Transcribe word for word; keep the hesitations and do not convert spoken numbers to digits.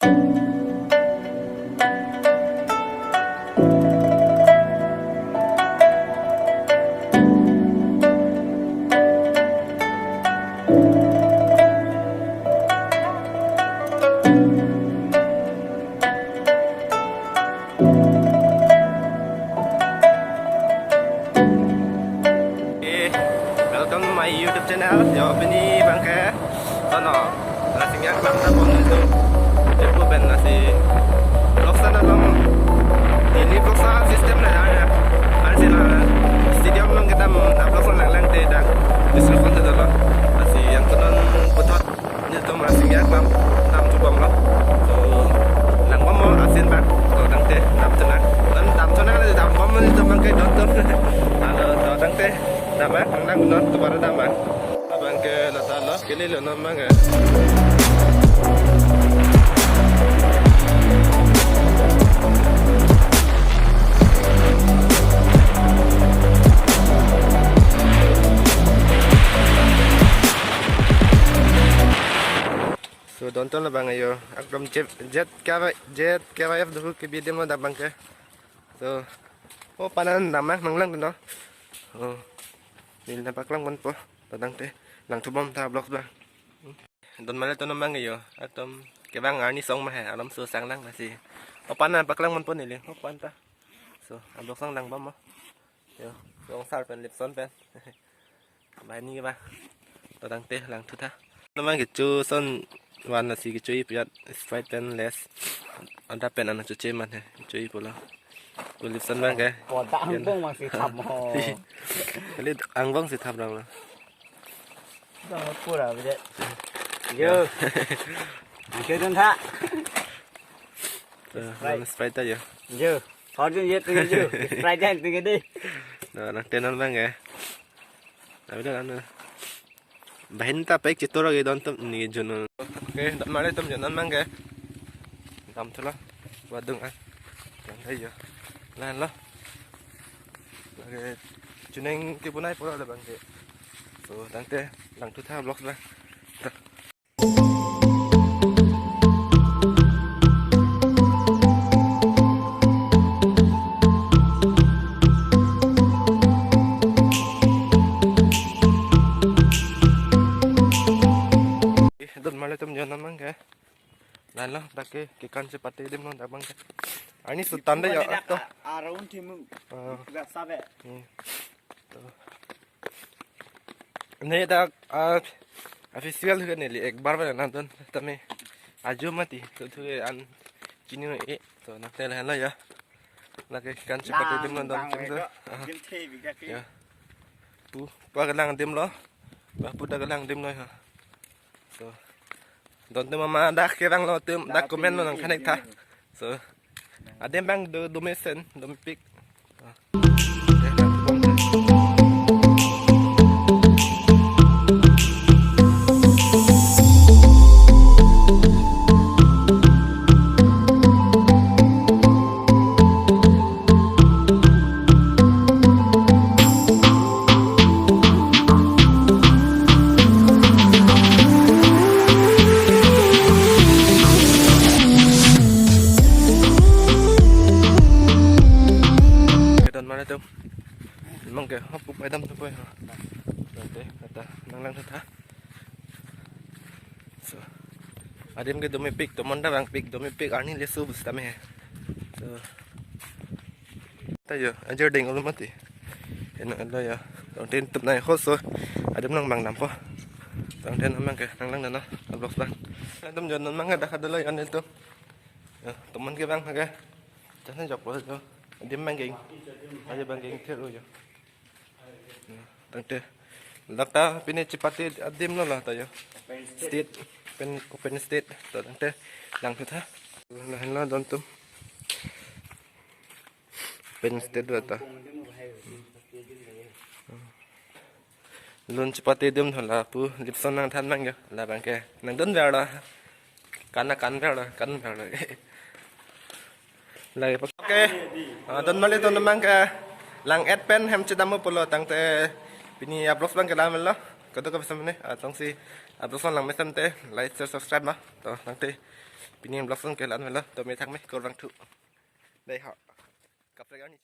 Eh, welcome to my YouTube channel. Yo, pini abangke, sono, Rasinja Klam ta pon itu. Itu pen nasi vlog sana long. Ini vlog sa system na ya. Ansi la stadium long kita na vlog sana lang te dak. Bisa pon itu lo. Nasi yang tunon puthot. Nelitum Rasinja Klam damthu bomlo. So, lang bomlo asin bak. So, tangte damthu nang. Nang damthu nang, nang dam bomlo nelitum abangke dontum. Alo, so, tangte dam bak, nang nang non, tu baru dam bak. Abangke lata lo, kili lo non abangke. So, dontum labang ayo. Ekdom jet, jet K Y, jet K Y F dohu kebi adim lo dak abangke. So, o panan dam nang nang lang no. Oh. Neli nangpaklang ponpo. Tangte langthu bom tha vlog abang. Don male ton abang ayo. Ekdom kevang arni song ma he. Alam so sang lang lasi. O panan paklang ponpo neli. O pan ta. So, vlog sang lang bom mo. Yo, so sar pen lipson pen. Banghini ke ba. To tangte langthu tha. Namang kecho son van lasi kecho-i piyat Sprite pen Lays. Adap pen an choche man he. Kecho-i pulo. Pu lipson abangke. Kota angbong masih thap mo. Kali angbong si thap rang lo. Dong pura bide. Yo. Angke don tha. Eh, Sprite. Sprite ta yo. Yo. Hor jun ye tu yo. Sprite jan tu de. Nah, nang tenan abangke. Tapi dah anu. Banghini ta pek chitor lagi dontum ni jun. Oke, dam male tum jonan abangke. Damthu lo. Wadung an. Yang ayo. Lahenlo. Lake chuneng kebunai pura labangke. So, tangte langthu tha vlog abang. Eh, don male tum jonan abangke. Lahenlo, dak ke, kekan chepate adim lo dak abangke. Arni sutan de ya, to. Around timu. Ah. Gak sabe. Hmm. To. Ne dak, ah, official ke neli ek bar bana nonton tame. Ajo mati, to thu an chini e, to nangte lahenlo ya. Lake kekan chepate adim lo don. Lang, chim lang, to. Lang, ah. Jim the bi gak ke. Ya. Pu, pa kelang adim lo. Pa pu dak kelang adim lo ha. So. Dontum mama dak kevang lo tum, dak comment lo nang connect tha. So. Adim abang do, do mesen, do mepik. Don male tum. Abangke, hop, pup, adam tu poi, ha. Nanti, kata, nang lang kata. So. Adim ke do mepik, tomon ta vangpik, do mepik, arni lesu bus tame. So. Ta yo, ajar ding ulo mati. Eno elo ya. Tangte tup nai ho so. Adim nang bang dampo. Tangte nang abangke, nang lang dana, vlog abang. Nangtum jonan abangke dak adolo ya nelitum. Ya, tomon ke abang ke. Jana jok lo jo. Adim abang geng. Aja abang geng thir lo jo. Tangte. Dak ta pine chepate adim lo la ta yo. Stage. Open, open stage. To tangte langthu tha. Lahenlo dontum. Open stage do ta. Lun chepate adim tho lapu lipson nangthan abang yo. Labangke. Nang don ver lo. Kan na kan ver lo, kan ver lo. Lake pak. Oke. Ah, don male tum abangke lang et pen hem chedam pulo tangte pini vlog abangke lang lo. Kadokave samne, ah, tongsi vlog lang mesen te like, share, subscribe ma. To tangte. Pini vlog along ke la-an lo, to me thang me, kurvangthu. Dei ho. Kaprek arni